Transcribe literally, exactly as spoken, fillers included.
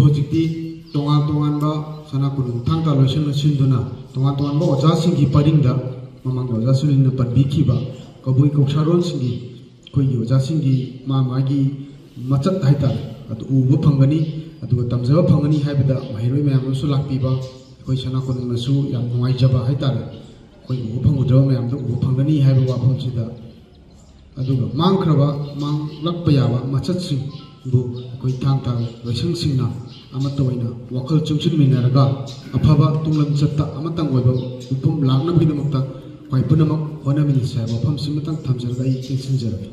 ꯍꯧꯖꯤꯛꯇꯤ ꯇꯣꯉꯥꯟ ꯇꯣꯉꯥꯟꯕ ꯁꯅꯥ ꯀꯣꯅꯨꯡ ꯊꯥꯡ ꯇꯥ ꯂꯣꯏꯁꯪꯅ ꯁꯤꯟꯗꯨꯅ ꯇꯣꯉꯥꯟ ꯇꯣꯉꯥꯟꯕ ꯑꯣꯖꯥꯁꯤꯡꯒꯤ ꯄꯔꯤꯡꯗ ꯃꯃꯥꯡꯗ ꯑꯣꯖꯥ ꯁꯨꯅꯤꯜꯅ ꯄꯟꯕꯤꯈꯤꯕ ꯀꯕꯨꯏ ꯀꯧꯁꯥꯔꯣꯟꯁꯤꯡꯒꯤ ꯑꯩꯈꯣꯏꯒꯤ ꯑꯣꯖꯥꯁꯤꯡꯒꯤ ꯃꯥ ꯃꯥꯒꯤ ꯃꯆꯠ ꯍꯥꯏꯇꯥꯔꯦ, ꯑꯗꯨ ꯎꯕ ꯐꯪꯒꯅꯤ꯫ ꯑꯗꯨꯒ ꯇꯝꯖꯕ ꯐꯪꯒꯅꯤ ꯍꯥꯏꯕꯗ ꯃꯍꯩꯔꯣꯏ ꯃꯌꯥꯝ ꯑꯃꯁꯨ ꯂꯥꯛꯄꯤꯕ ꯑꯩꯈꯣꯏ ꯁꯅꯥ ꯀꯣꯅꯨꯡꯅꯁꯨ ꯌꯥꯝ ꯅꯨꯡꯉꯥꯏꯖꯕ ꯍꯥꯏꯇꯥꯔꯦ꯫ ꯑꯩꯈꯣꯏ ꯎꯕ ꯐꯪꯉꯨꯗ꯭ꯔꯕ ꯃꯌꯥꯝꯗꯣ ꯎꯕ ꯐꯪꯒꯅꯤ ꯍꯥꯏꯕ ꯋꯥꯐꯝꯁꯤꯗ, ꯑꯗꯨꯒ ꯃꯥꯡꯈ꯭ꯔꯕ, ꯃꯥꯡꯂꯛꯄ ꯌꯥꯕ ꯃꯆꯠꯁꯤꯡꯕꯨ ꯑꯩꯈꯣꯏ ꯊꯥꯡ ꯇꯥ ꯂꯣꯏꯁꯪꯁꯤꯡꯅ ꯑꯃꯠꯇ ꯑꯣꯏꯅ ꯋꯥꯈꯜ ꯆꯨꯡꯁꯤꯟꯃꯤꯟꯅꯔꯒ ꯑꯐꯕ ꯇꯨꯡꯂꯝꯆꯠꯇ ꯑꯃꯇꯪ ꯑꯣꯏꯕ ꯃꯤꯄꯨꯝ ꯂꯥꯛꯅꯕꯒꯤꯗꯃꯛꯇ ꯑꯩꯈꯣꯏ ꯄꯨꯝꯅꯃꯛ ꯍꯣꯠꯅꯃꯤꯟꯅꯁꯤ ꯍꯥꯏꯕ ꯋꯥꯐꯝꯁꯤꯃꯇꯪ ꯊꯝꯖꯔꯒ ꯑꯩ ꯇꯦꯟꯁꯤꯟꯖꯔꯒꯦ꯫